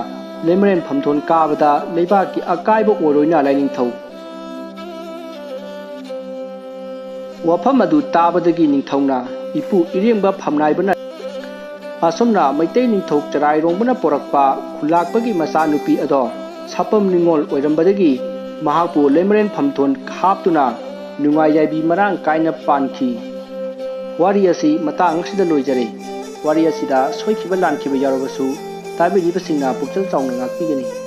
ꯂꯩꯃꯔꯦꯟ ꯐꯝꯊꯣꯟ ꯀꯥꯕꯗ ꯂꯩꯕꯥꯛꯀꯤ ꯑꯀꯥꯏꯕ ꯑꯣꯏꯔꯣꯏꯅ ꯂꯥꯏꯅꯤꯡꯊꯧ꯫" ꯋꯥꯐꯝ ꯑꯗꯨ ꯇꯥꯕꯗꯒꯤ ꯅꯤꯡꯊꯧꯅ ꯏꯄꯨ ꯏꯔꯦꯡꯕ ꯐꯝꯅꯥꯏꯕꯅ ꯑꯁꯨꯝꯅ ꯃꯩꯇꯩ ꯅꯤꯡꯊꯧ ꯆꯔꯥꯏꯔꯣꯡꯕꯅ ꯄꯣꯔꯛꯄ ꯈꯨꯂꯥꯛꯄꯒꯤ ꯃꯆꯥꯅꯨꯄꯤ ꯑꯗꯣ ꯁꯥꯄꯝ ꯅꯤꯉꯣꯜ ꯑꯣꯏꯔꯝꯕꯗꯒꯤ ꯃꯍꯥꯛꯄꯨ ꯂꯩꯃꯔꯦꯟ ꯐꯝꯊꯣꯟ ꯍꯥꯞꯇꯨꯅ ꯅꯨꯡꯉꯥꯏ ꯌꯥꯏꯕꯤ ꯃꯔꯥꯡ ꯀꯥꯏꯅ ꯄꯥꯟꯈꯤ꯫ ꯋꯥꯔꯤ ꯑꯁꯤ ꯃꯇꯥꯡ ꯑꯁꯤꯗ ꯂꯣꯏꯖꯔꯦ꯫ ꯋꯥꯔꯤ ꯑꯁꯤꯗ ꯁꯣꯏꯈꯤꯕ ꯂꯥꯟꯈꯤꯕ ꯌꯥꯎꯔꯕꯁꯨ ꯇꯥꯕꯤꯔꯤꯕꯁꯤꯡꯅ ꯄꯨꯛꯆꯦꯜ ꯆꯥꯎꯅ ꯉꯥꯛꯄꯤꯒꯅꯤ꯫